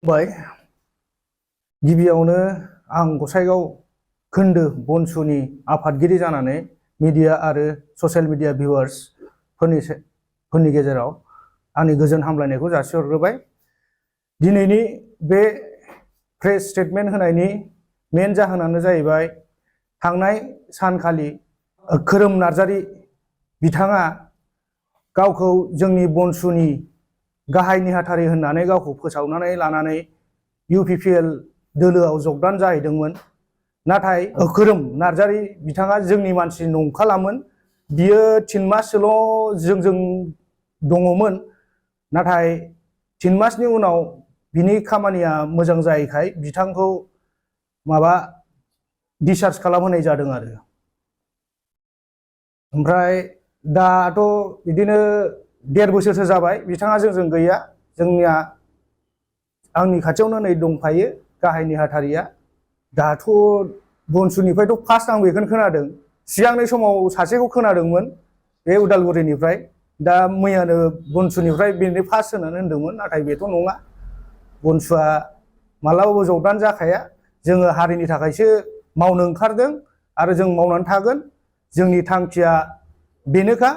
बाय गिबियावनो आं गसाइगाव खोन्दो बनसुनि आफादगिरि जानानै मिडिया आरो ससियेल मिडिया भिउआर्स फोरनि गेजेराव आंनि गोजोन हामलायनायखौ जासिहरग्रोबाय। दिनैनि बे प्रेस स्टेटमेन्ट होनायनि मेन जाहोनानो जाहैबाय थांनाय सानखालि खोरोम नार्जारि बिथाङा गावखौ जोंनि बनसुनि गाहाय नेहाथारि होननानै गावखौ फोसावनानै लानानै UPPL दोलोआव जगदान जाहैदोंमोन। नाथाय खोरोम नार्जारि बिथाङा जोंनि मानसि नंखालामोन। बियो 3 माससोल' जोंजों दङमोन। नाथाय 3 मासनि उनाव बिनि खामानिया मोजां जायैखाय बिथांखौ डिसचार्ज खालामहोनाय जादों आरो। ओमफ्राय दाथ' बिदिनो 1.5 बोसोरसो जाबाय बिथाङा जोंजों गैया। जोंनिया आंनि खाथियावनो नै दंफायो गाहाय नेहाथारिया। दाथ' बनसुनिफ्रायथ' फार्स्ट आं बेखौनो खोनादों। सिगांनि समाव सासेखौ खोनादोंमोन बे उदालगुरिनिफ्राय। दा मैयानो बनसुनिफ्राय बेनो फार्स्ट होननानै होनदोंमोन। नाथाय बेथ' नङा। बनसुआ मालाबाबो जगदान जाखाया। जोङो हारिनि थाखायसो मावनो ओंखारदों आरो जों मावनानै थागोन। जोंनि थांखिया बेनोखा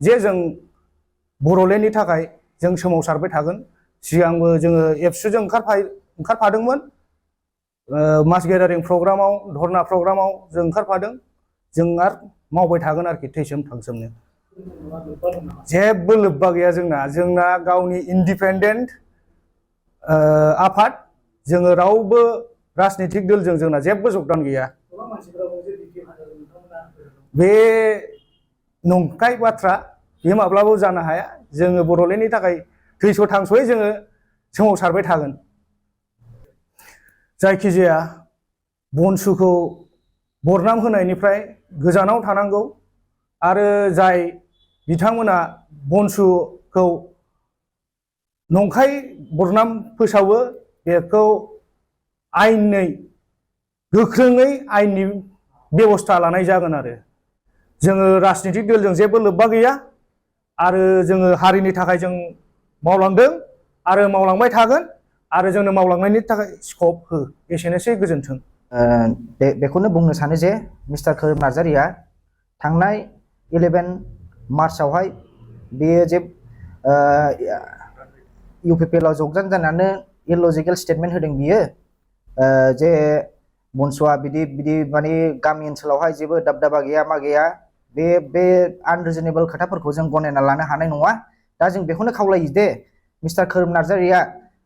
जे जों बर'लेण्डनि थाखाय जों सोमावसारबाय थागोन। सिगांबो जोङो एबसुजों ओंखारफादोंमोन। मास गेदारिं प्रग्रामाव, धर्ना प्रग्रामाव जों ओंखारफादों। जों आरो मावबाय थागोन आरोखि थैसोम थांसोमनो। जेबो लोब्बा गैया जोंना गावनि इन्डिपेन्डेन्ट आफाद। जोङो रावबो राजनितिक दलजों जोंना जेबो जगदान गैया। बे नंखाय बाथ्रा। बे माब्लाबाबो जानो हाया। जोङो बर'लेण्डनि थाखाय थैस' थांस'यै जोङो सोमावसारबाय थागोन। जायखिजाया बनसुखौ बरनाम होनायनिफ्राय गोजानाव थानांगौ आरो जाय बिथांमोना बनसुखौ नंखाय बरनाम फोसावो बेखौ आयेनै गोख्रोङै आयेननि बेबस्था लानाय जागोन आरो। जोङो राजनितिक दलजों जेबो लोब्बा गैया आरो जोङो हारिनि थाखाय जों मावलांदों आरो मावलांबाय थागोन आरो जोंनो मावलांनायनि थाखाय स्कप हो। एसेनोसै, गोजोन्थों। बेखौनो बुंनो सानो जे मिस्टार खोरोम नार्जारिया थांनाय 11 मार्चआवहाय बेयो जे UPPLआव जगदान जानानै इलजिकेल स्टेटमेन्ट होदों। बियो जे बनसुआ बिदि माने गामि ओनसोलावहाय जेबो दाबदाबा गैया मा गैया। बे आनरिजनेबल खोथाफोरखौ जों गनायना लानो हानाय नङा। दा जों बेखौनो खावलायो दे मिस्टार खोरोम नार्जारिया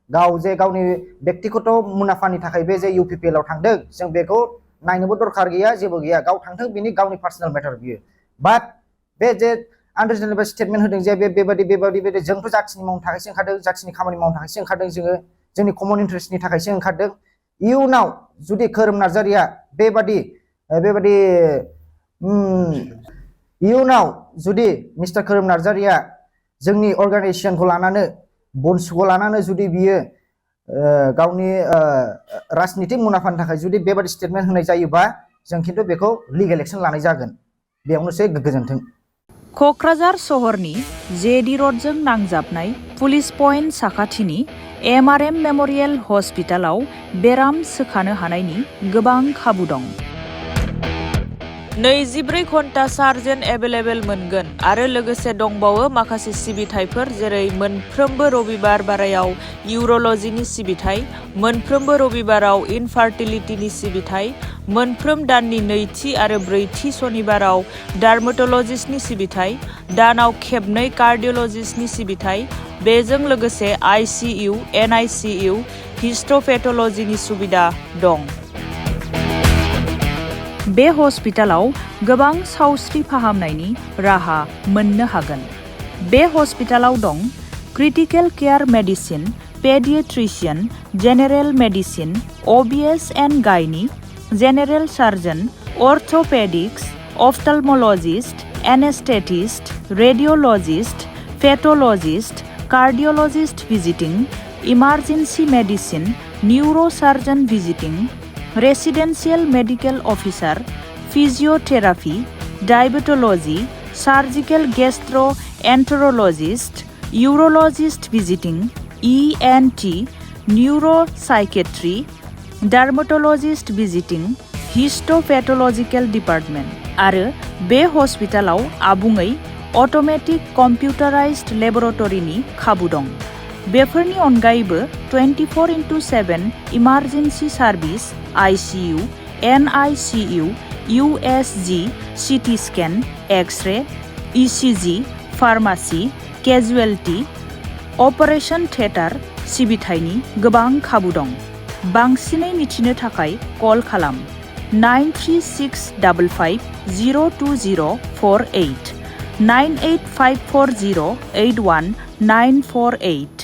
गाव जे गावनि बेक्तिगत मुलाम्फानि थाखाय बे जे UPPLआव थांदों, जों बेखौ नायनोबो दरखार गैया, जेबो गैया। गाव थांथों, बिनि गावनि पार्सनेल मेटार बियो। बाट बे जे आनरिजनेबल स्टेटमेन्ट होदों जे बेबायदि जोंथ' जाथिनि मावनो थाखायसो ओंखारदों, जाथिनि खामानि मावनो थाखायसो ओंखारदों, जोङो जोंनि कमन इन्टारेस्टनि थाखायसो ओंखारदों। इयुनाव जुदि खोरोम नार्जारिया इयुनाव जुदि मिस्टार खोरोम नार्जारिया जोंनि अर्गानाइजेसनखौ लानानै, बनसुखौ लानानै जुदि बियो गावनि राजनितिक मुलाम्फानि थाखाय जुदि बेबादि स्टेटमेन्ट होनाय जायोबा जों खिन्थु बेखौ लिगेल एक्सन लानाय जागोन। बेयावनोसै, गोजोन्थों। क'क्राझार सहरनि जेडि र'डजों नांजाबनाय पुलिस पइन्ट साखाथिनि MRM मेम'रियेल हस्पिटालाव बेराम सोखानो हानायनि गोबां खाबु दं। 24 घन्टा सार्जेन एभेलेबेल मोनगोन आरो लोगोसे दंबावो माखासे सिबिथाइफोर जेरै मोनफ्रोमबो रबिबार बारायाव इउर'लजिनि सिबिथाइ, मोनफ्रोमबो रबिबाराव इनफार्टिलिटिनि सिबिथाइ, मोनफ्रोम दाननि नैथि आरो ब्रैथि सनिबाराव डार्मेट'लजिस्टनि सिबिथाइ, दानाव खेबनै कार्डिय'लजिस्टनि सिबिथाइ, बेजों लोगोसे ICU, NICU, हिस्ट'पेथ'लजिनि सुबिदा दं। बे हस्पिटालाव गोबां सावस्रि फाहामनायनि राहा मोननो हागोन। बे हस्पिटालाव दं critical care medicine, paediatrician, general medicine, OBS and gynae, general surgeon, orthopaedics, ophthalmologist, anaesthetist, radiologist, pathologist, cardiologist visiting, emergency medicine, neuro surgeon visiting, residential medical officer, physiotherapy, diabetology, surgical gastroenterologist, urologist visiting, ENT, neuropsychiatry, dermatologist visiting, histopathological department आरो बे हस्पिटालाव आबुङै automatic कम्पिउटाराइज्ड लेबरेटरिनि खाबु दं। बेफोरनि अनगायैबो 24/7 emergency service, ICU, NICU, USG, CT scan, x-ray, ECG, pharmacy, casualty, operation theatre सिबिथायनि गोबां खाबु दं। बांसिनै मिथिनो थाखाय कल खालाम 9365502048 9854081 948।